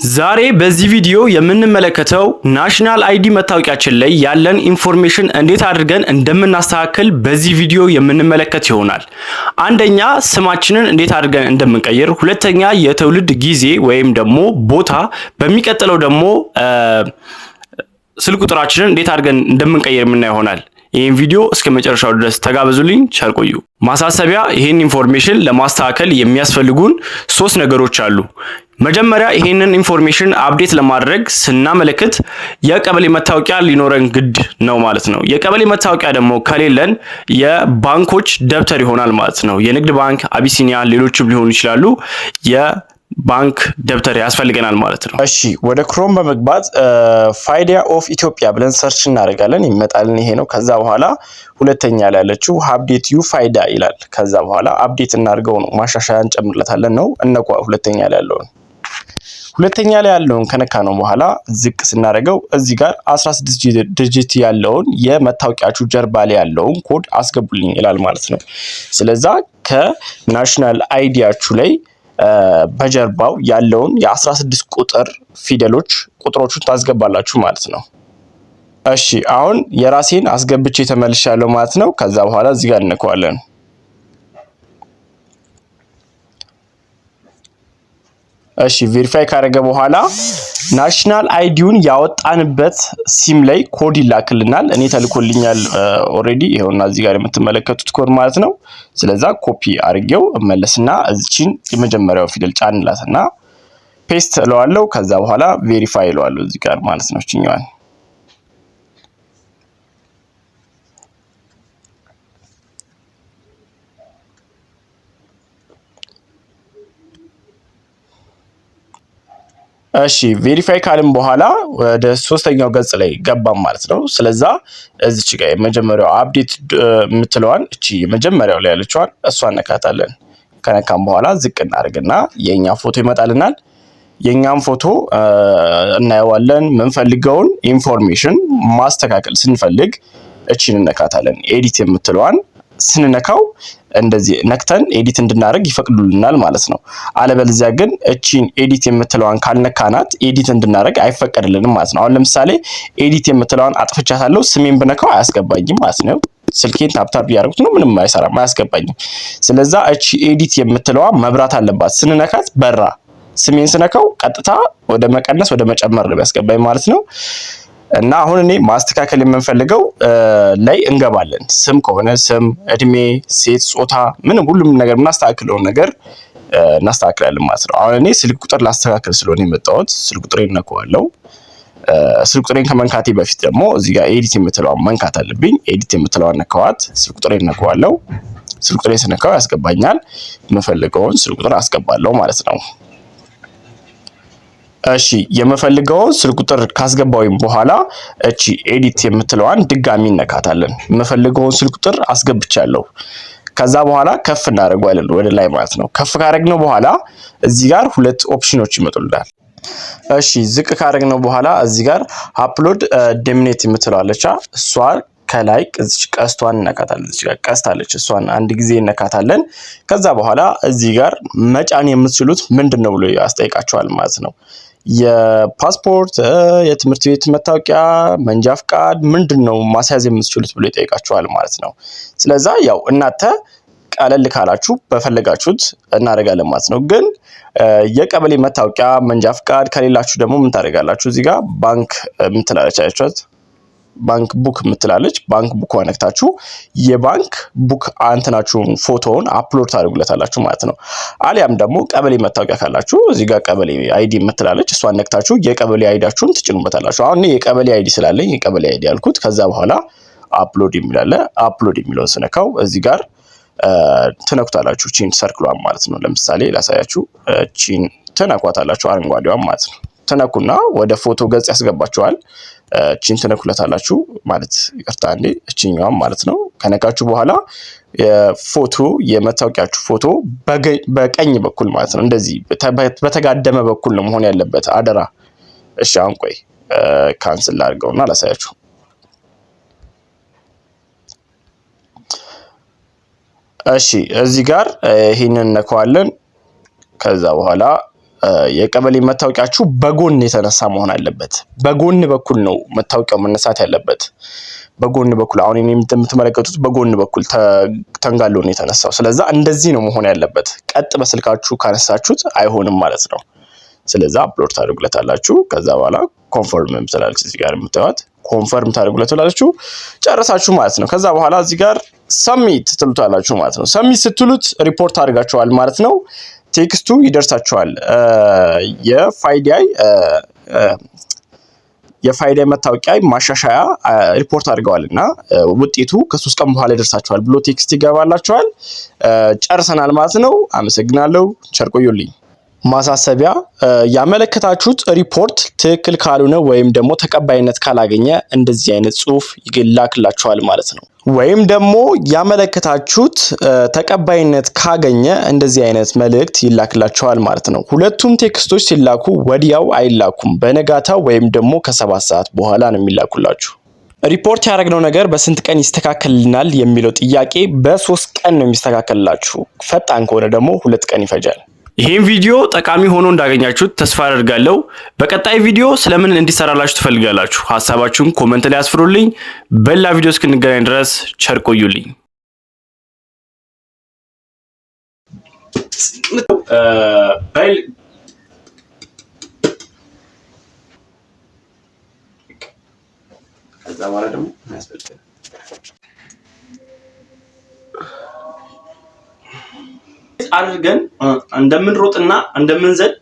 ዛሬ በዚህ ቪዲዮ የምንመለከተው national ID መታወቂያችን ላይ ያለን information እንዴት አድርገን እንደምናስተካክል በዚህ ቪዲዮ የምንመለከት ይሆናል። አንደኛ ስማችንን እንዴት አድርገን እንደምንቀይር፣ ሁለተኛ የትውልድ ጊዜ ወይም ደግሞ ቦታ፣ በሚቀጥለው ደግሞ ስልክ ቁጥራችንን እንዴት አድርገን እንደምንቀይር የምናየው ይሆናል። ይህን ቪዲዮ እስከ መጨረሻው ድረስ ተጋበዙልኝ። ቸር ቆዩ። ማሳሰቢያ፣ ይህን information ለማስተካከል የሚያስፈልጉን ሶስት ነገሮች አሉ። መጀመሪያ ይህንን information update ለማድረግ ስናመለክት የቀበሌ መታወቂያ ሊኖረን ግድ ነው ማለት ነው። የቀበሌ መታወቂያ ደግሞ ከሌለን የባንኮች ደብተር ይሆናል ማለት ነው። የንግድ ባንክ፣ አቢሲኒያ፣ ሌሎችም ሊሆኑ ይችላሉ። የባንክ ደብተር ያስፈልገናል ማለት ነው። እሺ፣ ወደ Chrome በመግባት Fayda of Ethiopia ብለን search እናደርጋለን። ይመጣልን ይሄ ነው። ከዛ በኋላ ሁለተኛ ላይ ያለችው update your Fayda ይላል። ከዛ በኋላ update እናድርገው ነው፣ ማሻሻያ እንጨምርለታለን ነው። እነኳ ሁለተኛ ላይ ያለውን ከነካነው በኋላ ዝቅ ስናደርገው እዚህ ጋር 16 digit ያለውን የመታወቂያችሁ ጀርባ ላይ ያለውን ኮድ አስገቡልኝ ይላል ማለት ነው። ስለዛ ከ national ID ያችሁ ላይ በጀርባው ያለውን የ16 ቁጥር ፊደሎች ቁጥሮቹን ታስገባላችሁ ማለት ነው። እሺ፣ አሁን የራሴን አስገብቼ ተመልሻለሁ ማለት ነው። ከዛ በኋላ እዚህ ጋር እንነካዋለን። እሺ፣ verify ካደረገ በኋላ national ID ውን ያወጣንበት ሲም ላይ ኮድ ይላክልናል። እኔ ተልኮልኛል already፣ ይኸውና እዚህ ጋር የምትመለከቱት ኮድ ማለት ነው። ስለዛ ኮፒ አድርጌው እመለስና እዚችን የመጀመሪያው ፊደል ጫንላትና paste እለዋለሁ። ከዛ በኋላ verify እለዋለሁ እዚህ ጋር ማለት ነው እችኛዋን። እሺ፣ verify ካልን በኋላ ወደ ሶስተኛው ገጽ ላይ ገባም ማለት ነው። ስለዛ እዚች ጋር የመጀመሪያው update የምትለዋን፣ እቺ የመጀመሪያው ላይ ያለችዋን እሷን ነካታለን። ከነካም በኋላ ዝቅ እናደርግና የእኛ ፎቶ ይመጣልናል። የእኛም ፎቶ እናየዋለን። የምንፈልገውን information ማስተካከል ስንፈልግ እቺን እነካታለን። Edit የምትለዋን ስንነካው እንደዚህ ነክተን edit እንድናደርግ ይፈቅዱልናል ማለት ነው። አለበለዚያ ግን እቺን edit የምትለዋን ካልነካናት edit እንድናደርግ አይፈቀድልንም ማለት ነው። አሁን ለምሳሌ edit የምትለዋን አጥፍቻታለሁ። ስሜን ብነካው አያስገባኝም ማለት ነው። ስልኬን tap tap እያደረኩት ነው፣ ምንም አይሰራም፣ አያስገባኝም። ስለዛ እቺ edit የምትለዋ መብራት አለባት። ስንነካት በራ። ስሜን ስነካው ቀጥታ ወደ መቀነስ ወደ መጨመር ነው ያስገባኝ ማለት ነው። እና አሁን እኔ ማስተካከል የምንፈልገው ላይ እንገባለን። ስም ከሆነ ስም፣ እድሜ፣ ሴት፣ ጾታ፣ ምንም ሁሉም ነገር የምናስተካክለውን ነገር እናስተካክላለን ማለት ነው። አሁን እኔ ስልክ ቁጥር ላስተካክል ስለሆነ የመጣሁት ስልክ ቁጥሬን እነካዋለሁ። ስልክ ቁጥሬን ከመንካቴ በፊት ደግሞ እዚህ ጋር edit የምትለዋን መንካት አለብኝ። Edit የምትለዋን ነካዋት። ስልክ ቁጥሬን እነካዋለሁ። ስልክ ቁጥሬን ስነካው ያስገባኛል። የምፈልገውን ስልክ ቁጥር አስገባለሁ ማለት ነው። እሺ፣ የምፈልገውን ስልክ ቁጥር ካስገባሁኝ በኋላ እቺ edit የምትለዋን ድጋሚ እነካታለን። የምፈልገውን ስልክ ቁጥር አስገብቻለሁ። ከዛ በኋላ ከፍ እናደርገዋለን ወደ ላይ ማለት ነው። ከፍ ካደረግነው በኋላ እዚህ ጋር ሁለት ኦፕሽኖች ይመጡልናል። እሺ፣ ዝቅ ካደረግነው በኋላ እዚህ ጋር upload document የምትለዋለች፣ እሷ ከላይ እዚች ቀስቷን እነካታለን። እዚህ ጋር ቀስት አለች፣ እሷን አንድ ጊዜ እነካታለን። ከዛ በኋላ እዚህ ጋር መጫን የምትችሉት ምንድን ነው ብሎ ያስጠይቃችኋል ማለት ነው። የፓስፖርት፣ የትምህርት ቤት መታወቂያ፣ መንጃ ፍቃድ፣ ምንድን ነው ማስያዝ የምትችሉት ብሎ ይጠይቃችኋል ማለት ነው። ስለዛ ያው እናንተ ቀለል ካላችሁ በፈለጋችሁት እናደርጋለን ማለት ነው። ግን የቀበሌ መታወቂያ፣ መንጃ ፍቃድ ከሌላችሁ ደግሞ ምን ታደርጋላችሁ? እዚህ ጋር ባንክ የምትላለች አያችኋት? Bank book የምትላለች፣ bank book ነክታችሁ የ bank book አንትናችሁን ፎቶውን upload ታደርጉለታላችሁ ማለት ነው። አሊያም ደግሞ ቀበሌ መታወቂያ ካላችሁ እዚህ ጋር ቀበሌ ID የምትላለች፣ እሷን ነክታችሁ የቀበሌ ID ያችሁን ትጭኑበታላችሁ። አሁን የቀበሌ ID ስላለኝ የቀበሌ ID ያልኩት። ከዛ በኋላ upload የሚል አለ። Upload የሚለውን ስነካው እዚህ ጋር ትነኩታላችሁ፣ ቺን circle ሏን ማለት ነው። ለምሳሌ ላሳያችሁ። ቺን ትነኳታላችሁ፣ አረንጓዴዋን ማለት ነው። ትነኩና ወደ ፎቶ ገጽ ያስገባችኋል። እቺን ትነኩለታላችሁ ማለት፣ ይቅርታ እንዴ፣ እችኛዋን ማለት ነው። ከነካችሁ በኋላ የፎቶ የመታወቂያችሁ ፎቶ በቀኝ በኩል ማለት ነው፣ እንደዚህ በተጋደመ በኩል ነው መሆን ያለበት፣ አደራ። እሺ፣ አሁን ቆይ cancel ላድርገውና ላሳያችሁ። እሺ፣ እዚህ ጋር ይህንን እነካዋለን። ከዛ በኋላ የቀበሌ መታወቂያችሁ በጎን የተነሳ መሆን አለበት። በጎን በኩል ነው መታወቂያው መነሳት ያለበት። በጎን በኩል አሁን እኔ የምትመለከቱት በጎን በኩል ተንጋሎ ነው የተነሳው። ስለዛ እንደዚህ ነው መሆን ያለበት። ቀጥ በስልካችሁ ካነሳችሁት አይሆንም ማለት ነው። ስለዛ upload ታደርጉለታላችሁ። ከዛ በኋላ confirm ትላለች እዚህ ጋር የምታዩት confirm ታደርጉለታላችሁ። ጨረሳችሁ ማለት ነው። ከዛ በኋላ እዚህ ጋር submit ትሉታላችሁ ማለት ነው። Submit ስትሉት ሪፖርት አድርጋችኋል ማለት ነው። Text ኡ ይደርሳችኋል። የፋይዳ መታወቂያ ማሻሻያ ሪፖርት አድርገዋል እና ውጤቱ ከ3 ቀን በኋላ ይደርሳችኋል ብሎ text ይገባላችኋል። ጨርሰናል ማለት ነው። አመሰግናለሁ። ቸር ቆዩልኝ። ማሳሰቢያ፣ ያመለከታችሁት ሪፖርት ትክክል ካልሆነ ወይም ደግሞ ተቀባይነት ካላገኘ እንደዚህ አይነት ጽሁፍ ይላክላችኋል ማለት ነው። ወይም ደግሞ ያመለከታችሁት ተቀባይነት ካገኘ እንደዚህ አይነት መልእክት ይላክላችኋል ማለት ነው። ሁለቱም text ኦች ሲላኩ ወዲያው አይላኩም። በነጋታው ወይም ደግሞ ከ7 ሰዓት በኋላ ነው የሚላኩላችሁ። ሪፖርት ያደረግነው ነገር በስንት ቀን ይስተካከልልናል የሚለው ጥያቄ በ3 ቀን ነው የሚስተካከልላችሁ። ፈጣን ከሆነ ደግሞ 2 ቀን ይፈጃል። ይህም ቪዲዮ ጠቃሚ ሆኖ እንዳገኛችሁት ተስፋ አደርጋለሁ። በቀጣይ ቪዲዮ ስለምን እንዲሰራላችሁ ትፈልጋላችሁ? ሀሳባችሁን comment ላይ አስፍሩልኝ። በሌላ ቪዲዮ እስክንገናኝ ድረስ ቸር ቆዩልኝ። ከዛ በኋላ ደግሞ አድርገን እንደምንሮጥና እንደምንዘል።